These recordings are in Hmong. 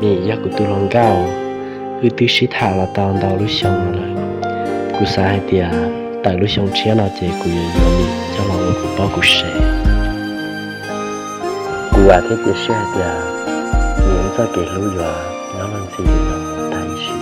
Mim yog kuv tus hluas nkauj, wb twb sib tham los tau ntau lub xyoo no lawm. Kuv xav hais tias tawm lub xyoo tshiab no ces kuv yuav yuav Mim coj los ua kuv pab kuv sev. Kuv vam thiab cia siab hais tias Mim wb txoj kev hlub yuav nyob los ntxhi li no tag ib sim.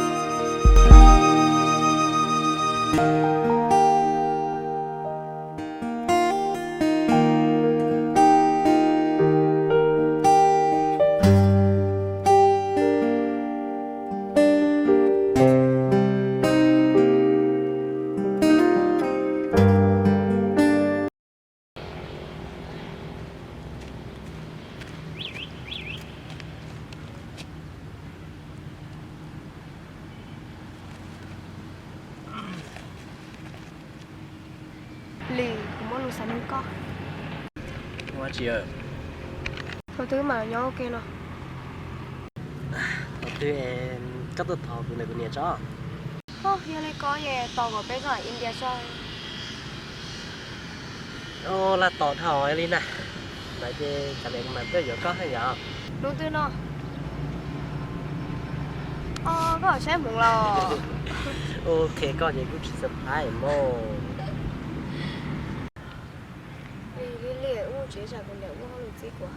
Lis, kuv muaj lus xav nug koj. Ua tsi? Thaum twg mas nyob ua ke no? Thaum twg koj tuaj thov kuv ntawm kuv niam tso. Ho yog li ko ces tos kom peb tuaj India tso. Laj tos dhau li na. Ntawd ces tsam no kuv mam tuaj yuav koj yom. Hnub twg no? Koj saib hmoov los? Ok, koj ces kuj tsis surprise mog. Li li ua tsev tsam kuv niam ua hauj lwm txib kuv.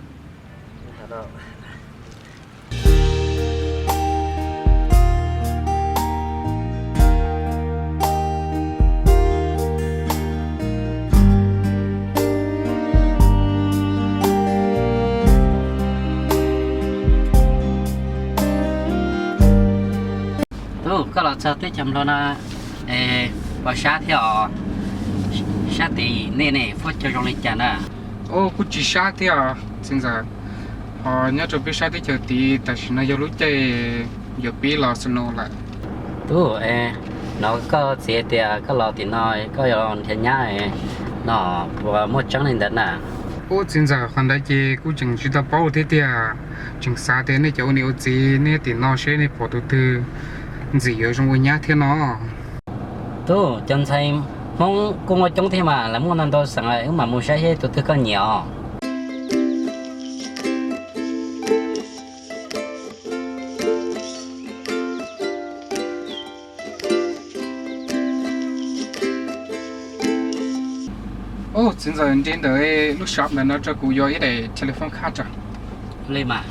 Tub, koj los txog teb chaws Nplog no es puas sab thiab os? Sab tim nej ne, fuab cua zoo li cas na? Ub, kuj tsis sab thiab os txiv ntxawm. Ho nyob rau peb sab teb chaws tid tam sim no yog lub caij yuav pib los snow lawm. Tub, hnov koj txiv tias koj los tim no koj yuav nrhiav nyab no, puas muaj tseeb li ntawd na? Ub txiv ntxawm, qhov ntawd ces kuj tseem tsis tau paub thiab tiag. Tseem xav tias nej cov ua niam ua txiv nyob tim no seb nej pom tus twg ntxim yuav zoo ua nyab thiab no. Tub, cov ntxhais Hmoob kuj muaj coob thiab mas, lawv muaj ntau ntau xeem, wb mam mus saib seb tus twg koj nyiam os. Ub txiv ntxawm, nrhiav ntawm lub shop ntawm no rau kuv yuav ib daim telephone card tso. Li mas.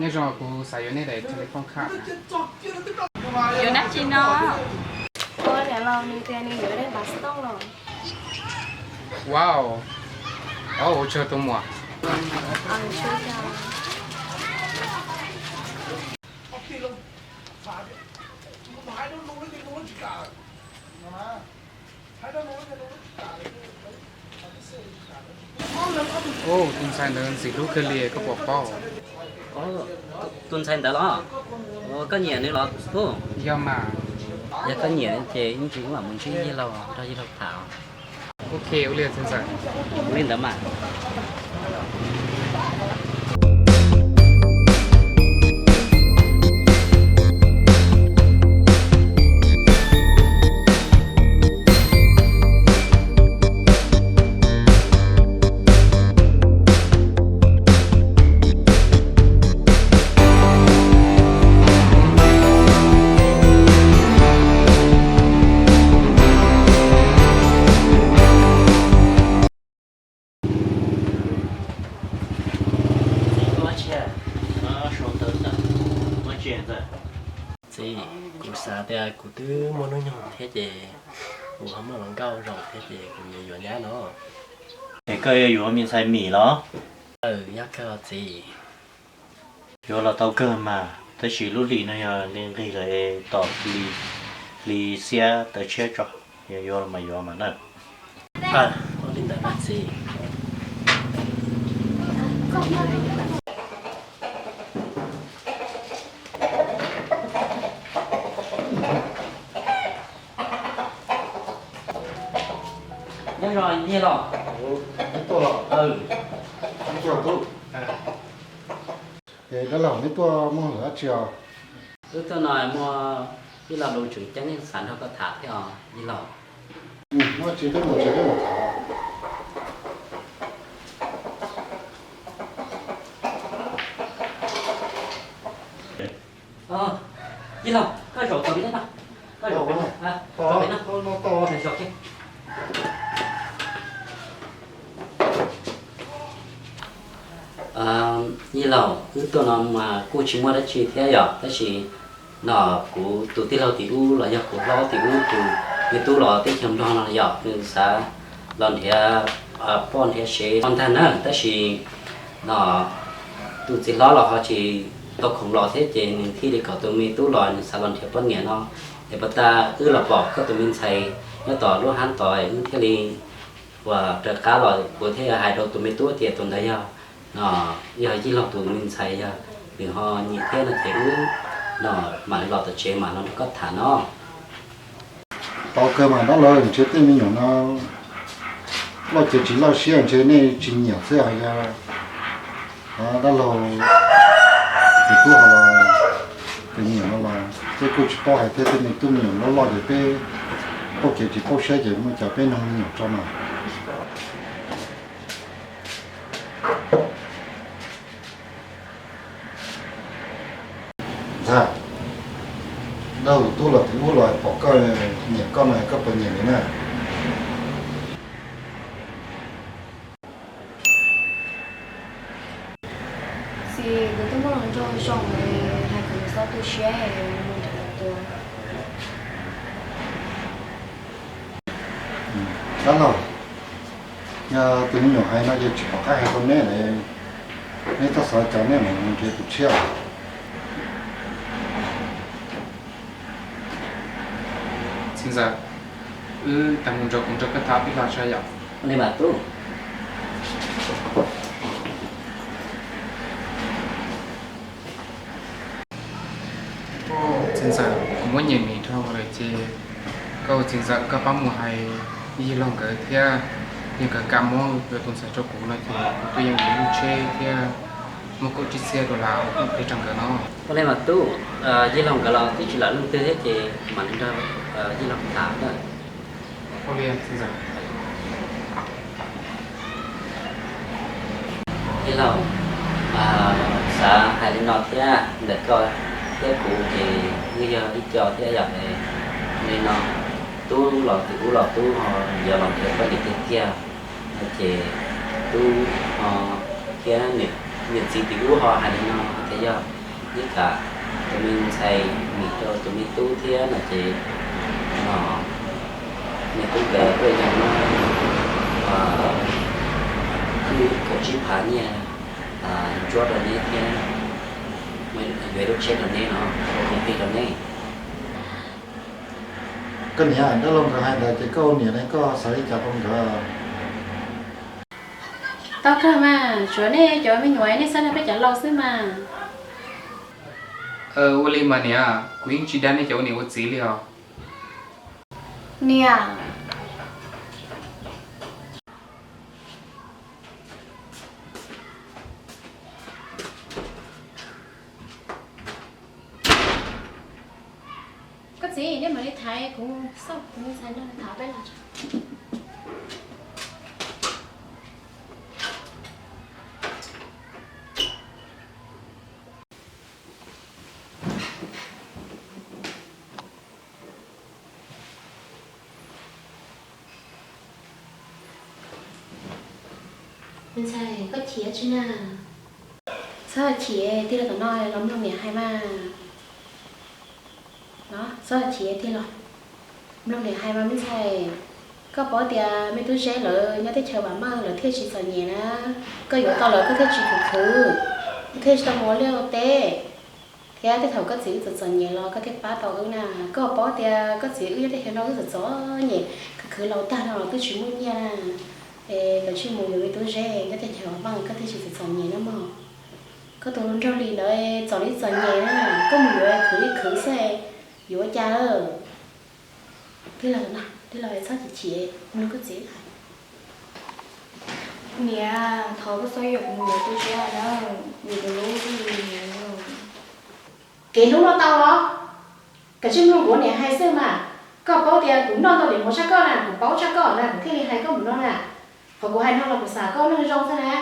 Nyob zoo, kuv xav yuav nej daim telephone card na. Yuav dab tsi no? Ua niam laus nws tias nws yuav daim npav xov tooj los. Wow, ua tsaug tus muam. Ub, tus ntxhais ntawd ntxim hlub kawg li, koj puas paub? Tus ntxhais ntawd los? Koj nyiam nws los? Yog mas. Yog koj nyiam ces ib ntsis wb mam mus ntsib yij laug, nrog yij laug tham. Ok, ua li ntawd mas. Txiv, kuv xav tias kuv twb muaj hnub nyoog thiab ces kuv ho muaj hluas nkauj zoo thiab ces kuv yuav yuav nyab no. Es koj yuav yuav me ntxhais Mim los? Yog kawg txiv. Yuav los tau kawg mas, tab sis lub hli no yog li nqig lawm, tos hli xiab tawm tshiab tso, yuav yuav los mas yuav mas na. Ua li ntawd mas txiv. Nyob zoo Yij Laug. Neb tuaj los? Neb tuaj tub. Es dab laug neb tuaj muaj hwm dab tsi os? Wb tuaj no muaj ib lo lus tseem ceeb xav nrog koj tham thiab os Yij Laug. Muaj tsis peb mus tsev peb mus tham. Yij Laug, koj zaum tau pem no, koj zaum pem no, zaum pem no. Yij Laug, wb tuaj no mas kuj tsis muaj dab tsi thiab yom, tab sis no kuv tus tij laug tim ub los yog kuv hlob tim ub tus me tub los teb chaws Nplog no yom, nws xav los nrhiav poj nrhiav sev ntag na, tab sis no tus txiv hlob los ho tsis tau khoom los thiab ces nws thiaj li kom tus me tub los nws xav los nrhiav poj niam no. Es puas tas wb los pom koj tus me ntxhais nyob tom lub hab tod wb thiaj li uas raws qab los kuv thiaj hais rau tus me tub tias tus ntawd yog no yog Yij Laug tus me ntxhais yog nws ho nyiam thiab no ces wb no mam li los tom tsev mam los nrog koj tham no. Tau kawg mas dab laug, ntshe tej me nyuam no loj ces tsis loj siab ntshe nej tsis nyiam xwb os. Yog dab laug tus tub ho los tus me nyuam no los peb kuj tsis paub hais thiab, tej me tub me nyuam loj loj ces peb paub kev tsis paub siab ces muaj cas peb noog me nyuam tso mas. Ntxhais, dab laug tub los tim ub los pom koj nyiam koj no koj puas nyiam nws na? Txiv, kuv twb muab los nrog zoo, hais kom nws txhob tu siab es mus nrhiav tus. Dab laug, yog tus me nyuam hais no ces tsis pom qab hais rau neb lawm, neb txhob xav cas, neb mam mus nrhiav tus tshiab. Txiv ntxawm, wb tau mus nrog kuv nrog koj tham ib los tso yom. Ua li mas tub. Txiv ntxawm, kuv muab nyiam mis dhau lawm ces koj ua txiv ntxawm koj pab mus hais Yij Laug nkawd thiab, yog nkawd kam muab nkawd tus ntxhais rau kuv no ces kuv twb yeej yuav lub tsheb thiab muab kaum tsib txhiab dollar ua peb rau nkawd no. Ua li mas tub, Yij Laug nkawd los twb tsis lam leej twg thiab ces mam li nrog Yij Laug tham na. Yij Laug, xav hais li no thiab, ntawm koj thiab kuv ces wb yog ib co thiab yom, li no tub los tim ub los tub ho yuav los nrhiav poj niam tiag tiag no ces tub ho thiab niam txiv tim ub ho hais li no hais tias yog ib kam tus me ntxhais mis rau tus me tub thiab no ces no me tub nkawd tuaj yeem muab kaum tsib phav nyiaj ntsuab rau neb thiab yuav lub tsheb rau neb no, ua khoom plig rau neb. Koj niam, dab laug nkawd hais ntawd ces koj ua niam ne koj xav li cas rau nkawd? Tau kawg mas, tsuav nej cov me nyuam nej xav nrog peb cov laus xwb mas. Ua li mas niam, kuv yeej tsis dag nej cov ua niam ua txiv li os. Niam. Koj txiv, nej mam li thaiv kuv xauj kuv me ntxhais no thov peb los. Me ntxhais, koj chim tsi na? Txhob chim, tig los tom no los mloog niam hais mas. Txhob chim, tig los mloog niam hais mas me ntxhais. Koj paub tias me tub Zeb lawv nyob teb chaws vam meej lawv thiaj tsis txom nyem na. Koj yuav tau lawv koj thiaj tsis khwv khwv, koj thiaj tsis tau mus ua liaj ua teb. Thiab tej thaum koj txiv wb txom txom nyem los koj thiaj pab tau wb na. Koj paub tias koj txiv wb nyob teb chaws no wb txom txom nyem, khwv khwv laus tag no los twb tsis muaj nyiaj na. Es koj cia li mus yuav me tub Zeb nyob teb chaws vam meej koj thiaj tsis txom txom nyem na mog. Koj tus hluas nraug li ntawd txom li txom nyem na, koj mus yuav khwv li khwv xwb, yuav ua cas lawm? Tig los no, tig los txhob chim chim, mloog koj txiv hais. Niam, thov koj txhob yuam kuv mus yuav tub Zeb na, vim kuv hlub koj li. Kev hlub no tau los? Koj tsis mloog kuv niam hais xwb mas. Koj paub tias kuv noj tau niam mov tshaj koj na, kuv paub tshaj koj na, kuv thiaj li hais koj mus no na. Qhov kuv hais no los kuv xav koj mloog zoo xwb na.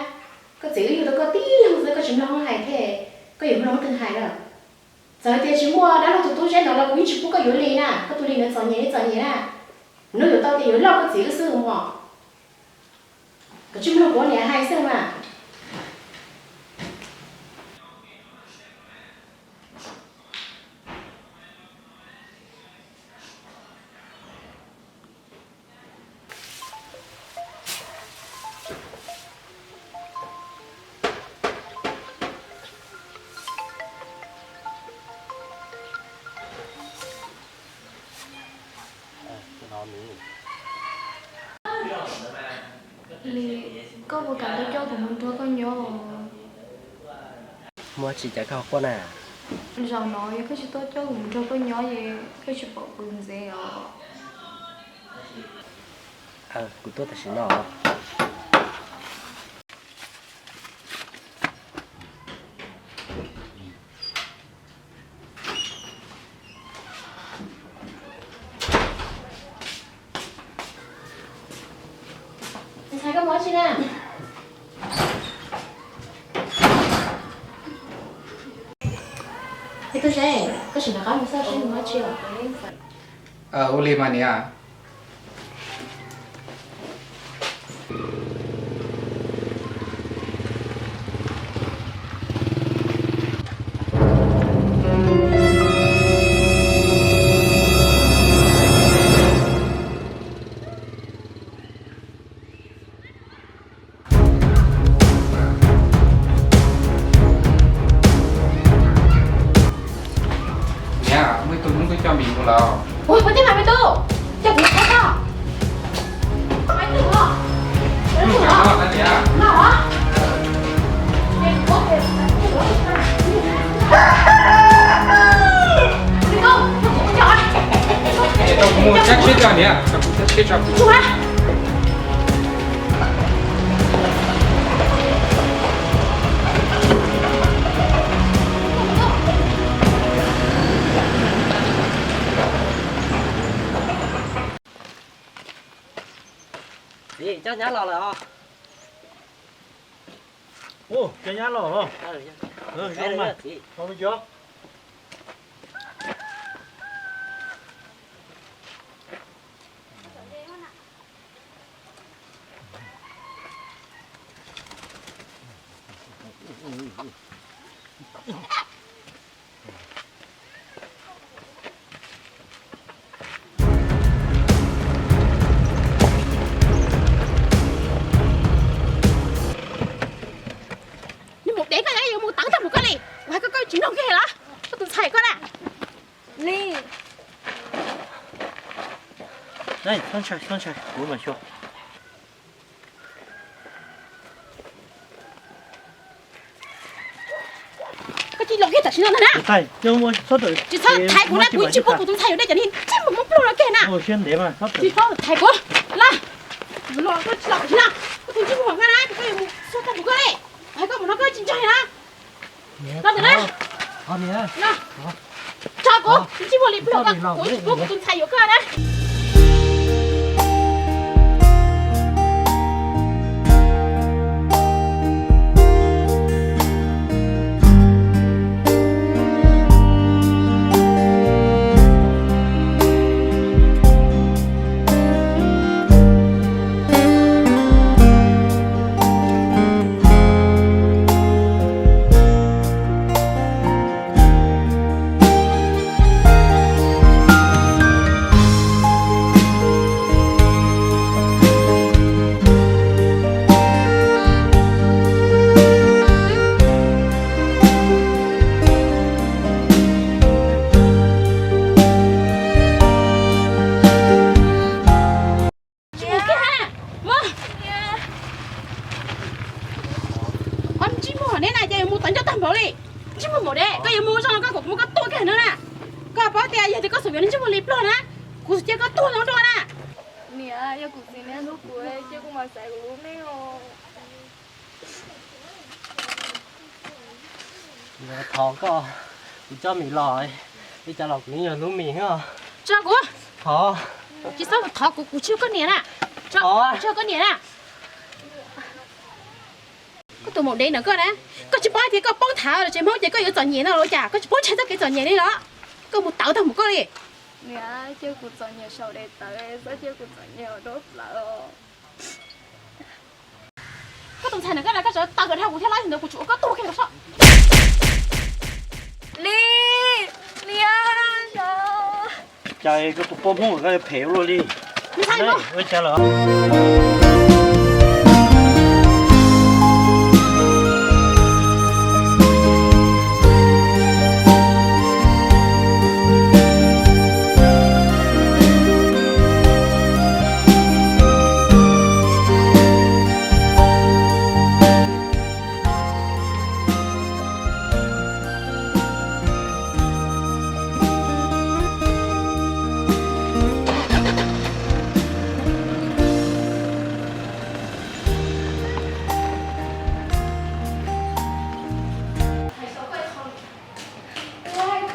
Koj txiv wb yug tau koj tib leeg xwb koj tsis mloog hais thiab, koj yuav mloog leej twg hais na? Txawm tias tsis muaj dab laug tus tub Zeb ntawd los kuv yeej tsis pub koj yuav li na, koj tus li ntawd txom nyem li txom nyem na. Hnub yuav tau tias yuav loj koj txiv wb xwb mog. Koj tsis mloog kuv niam hais xwb mas. Lis, koj puas kam tuaj coj kuv mus nrog koj nyob? Muaj tsis cas koj ho quaj na? Zaum no yog koj tsis tuaj coj kuv mus nrog koj nyob es koj tsis pom kuv ntxiv os. Kuv tuaj tam sim no. Ntxhais, koj mus dab tsi na? Es tub Zeb, koj tsis nco qab mus xauj seb nws mus dab tsi os? Ua li mas niam. Niam, muaj ib tug hnub twb coj Mim mus lawm. Ua, puas tij mas me tub, coj kuv mus qhov toj. Maiv Tug os. Maiv Tug os. No. Mus cab tsheb tso niam, cab tsheb tso. Txiv, cov nyab los lawm os. Ua, cov nyab los los. Zoo mas. Los mus cov. Nws mus dev koj yuav mus teev tag mus koj li, kuv hais koj koj tsis mloog kiag los, koj tus ntxhais koj na. Li. Txhob ntshai, txhob ntshai, kuv mam xyuas. Koj cia li los kiag tam sim no ntag na. Tsis txhob thaiv kuv na, kuv tsis pub kuv tus ntxhais yuav dej cov niag ntsej muag pluj no kiag na. Tsis txhob thaiv kuv, los, los koj tsis los tam sim no, koj tus ntsej muag hlob na, koj yuav mus xauj tag kuv koj li, hais koj mus no koj tsis ntseeg na. Los ntawm na. Tso kuv, tus ntsej muag li pluj koj, kuv tsis pub kuv tus ntxhais yuav koj na. Tsis mus kiag ha. Mus. Ob ntsej muag ne na, ces yuav mus teev ncauj tag npaum li. Ntsej muag npaum de, koj yuav mus zoo no koj kom kuv muab koj tua kiag no na. Koj paub tias yog tias koj xub yuav ntsej muag li pluag na, kuv cia koj tuag zoo dua na. Niam, yog kuv txiv niam hlub kuv ces kuv mam xaiv kuv lub neej os. Thov koj, kuv coj Mim los, li cas los kuv yeej yuav hlub Mim os. Tso kuv. Thov. Tsis txhob thov kuv, kuv tsis yog koj niam na. Tso, tsis yog koj niam na. Koj tus maum dev ntawm koj na, koj tsis paub hais tias koj poob thav tsev Hmoob ces koj yuav txom nyem no los cas? Koj tsis paub ntshai txoj kev txom nyem li los? Koj mus tawv tag mus koj li. Niam, cia kuv txom nyem saum daim tawv, txhob cia kuv txom nyem ua dua plaws. Koj tus ntxhais ntawm koj na, koj tseem tawv kom dhau kuv thiab los ntawd kuv tsuas ua koj tuag kiag los saib. Li, niam, yog cas koj tus poj Hmoob koj phem ua luaj li? Ua cas lawm? Ua,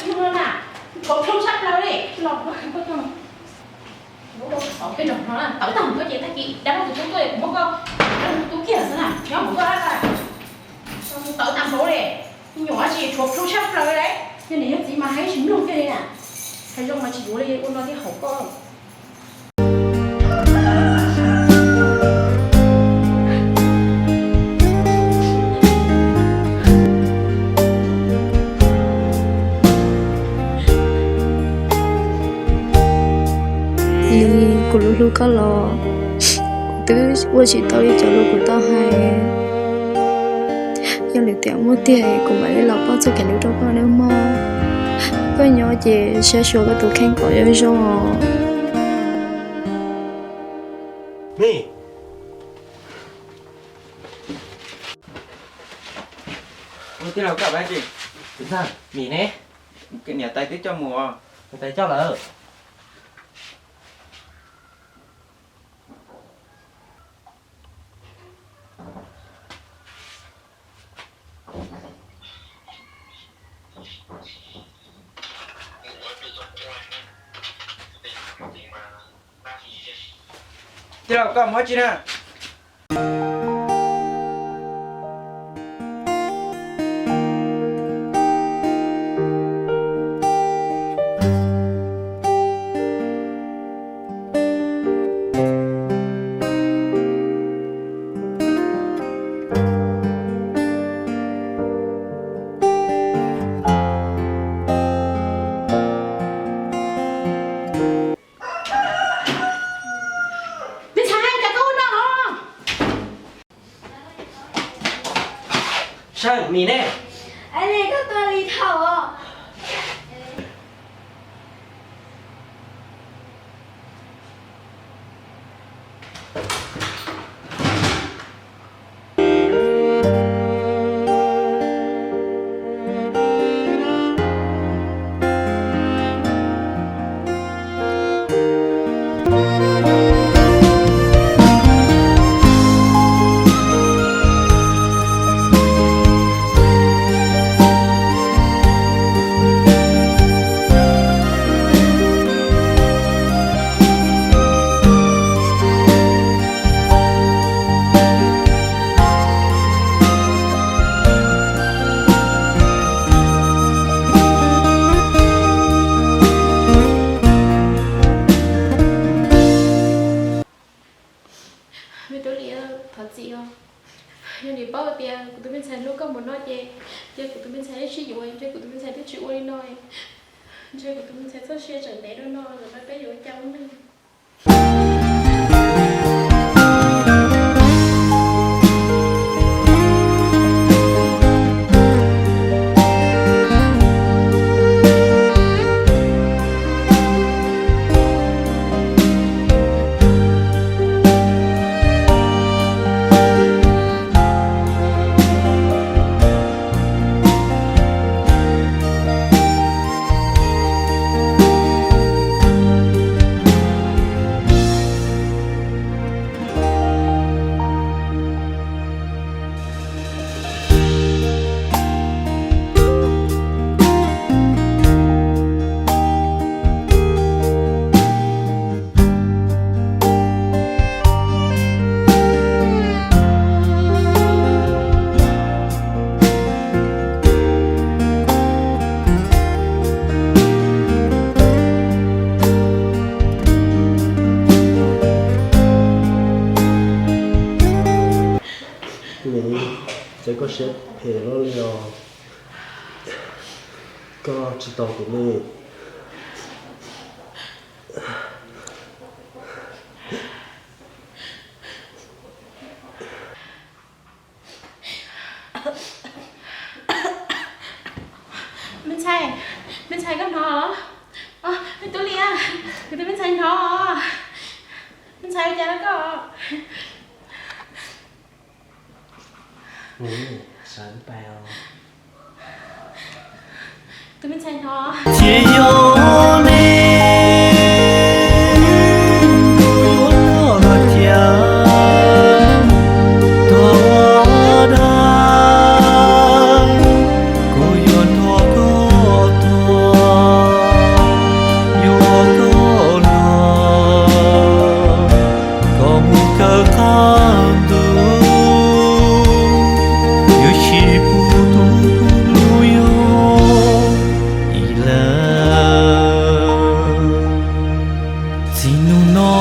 yog no na, tshuav plhu tshaj plaws li, los kuv tau koj no, tawv tag mus koj ces tag kis dab laug tus tub tuaj kuv muab koj tub kiag xwb na, nyob mus koj tawv tag npaum li, me nyuam tsis tshuav plhu tshaj plaws li. Yog niam yog txiv mas hais tsis mloog kiag li na, hais zoo mas tsis yuav li, ua no thiaj haum koj. Li kuv lub hlub koj los kuv twb ua tsis tau li cov lus kuv tau hais. Yog lwm tiam muaj tiag kuv mam li los pauj txoj kev hlub rau koj nawb mog. Koj nyob ces saib xyuas koj tus kheej kom zoo zoo os. Mim, ua tij laug koj, Mim ne? Niam tais twb coj mus os. Niam tais coj lawm. Tij laug, koj mus dab tsi na? Me ntxhais, cas koj ua no los? Seej, Mim ne? Koj tua li thaum. Me tub Lis, thov txim os. Yog Lis paub tias kuv tus me ntxhais hlub koj mus no ces, ces kuv tus me ntxhais yeej sib yuav, ntshe kuv tus me ntxhais twb tsis ua li no. Ntshe kuv tus me ntxhais txoj sia tseem ntev dua no, zaum no peb yuav ua cas ua neej. Koj siab phem luaj li os. Koj tsis tau kuv ne. Me ntxhais, me ntxhais koj hnov? Me tub Lis, kuv tus me ntxhais hnov. Me ntxhais ua cas koj? Tus me ntxhais hnov. Tsis yog li, yuav los cia tuag ua dab, kuv yuav nrog koj tuag, yuav koj los kom mus kawg qab ntuj, yuav tsis pub tus hlub yug ib leeg. Txij hnub no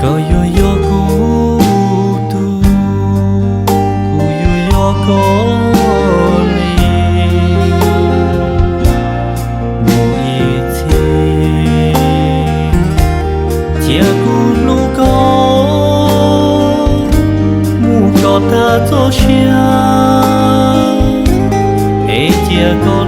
koj yuav yog kuv tug, kuv yuav yog koj li mus ib txhis. Cia kuv hlub koj mus kom tag txoj sia, es cia koj